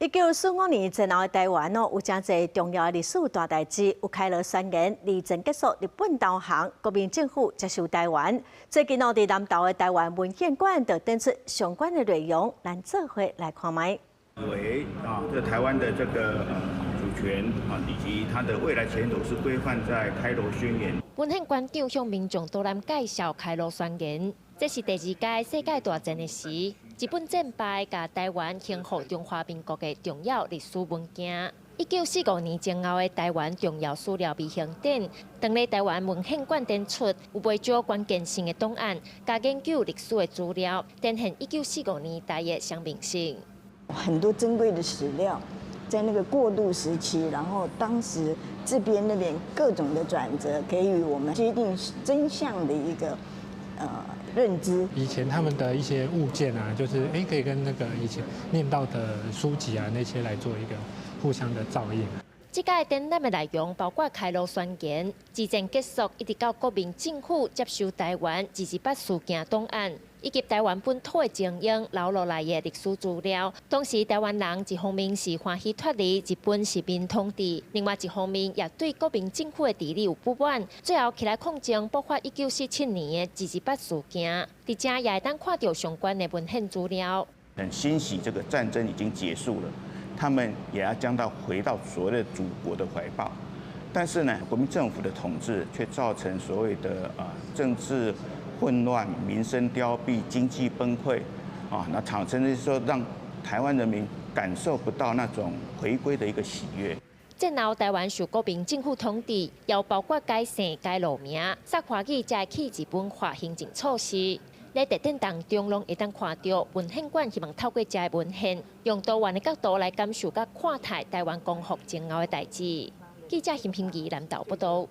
1945年戰後的臺灣哦，有誠濟重要的歷史大代誌，有開羅宣言、二戰結束、日本投降、國民政府接收臺灣。最近哦，佇南投的臺灣文獻館就展出相關的內容，咱做伙來看覓。為啊，這個臺灣的這個主權啊，以及它的未來前途是規範在開羅宣言。文獻館長向民眾導覽介紹開羅宣言，這是第二屆世界大戰的時，日本戰敗，共臺灣興復中華民國的重要歷史文件。1945年前後的臺灣重要史料微型展，當咧臺灣文獻館展出，有袂少關鍵性的檔案，佮研究歷史的資料，展現1945年代的鮮明性。很多珍貴的史料，在那個過渡時期，然後當時這邊那邊各種的轉折，給予我們接近真相的一個認知。以前他們的一些物件啊，就是哎可以跟那個以前念到的書籍啊那些來做一個互相的照應。這屆展覽的內容包括開羅宣言、二戰結束，一直到國民政府接收臺灣228事件檔案，以及臺灣本土的精英留落來的歷史資料。當時臺灣人一方面是歡喜脫離日本殖民統治，另外一方面也對國民政府的治理有不滿，最後起來抗爭，爆發1947年的二二八事件。佇遮也會當看著相關的文獻資料。很欣喜，這個戰爭已經結束了。他們也要將到回到所謂的祖國的懷抱，但是呢，國民政府的統治卻造成所謂的啊政治混亂、民生凋敝、經濟崩潰，啊，那產生的是說讓台灣人民感受不到那種回歸的一個喜悅。戰後臺灣受國民政府統治，又包括改姓、改路名、殺華語，才會去日本化行政措施。咧特展當中，攏會當看著文獻館希望透過這个文獻，用多元的角度來感受佮看待臺灣光復前後的代誌。記者邢平儀南投報導。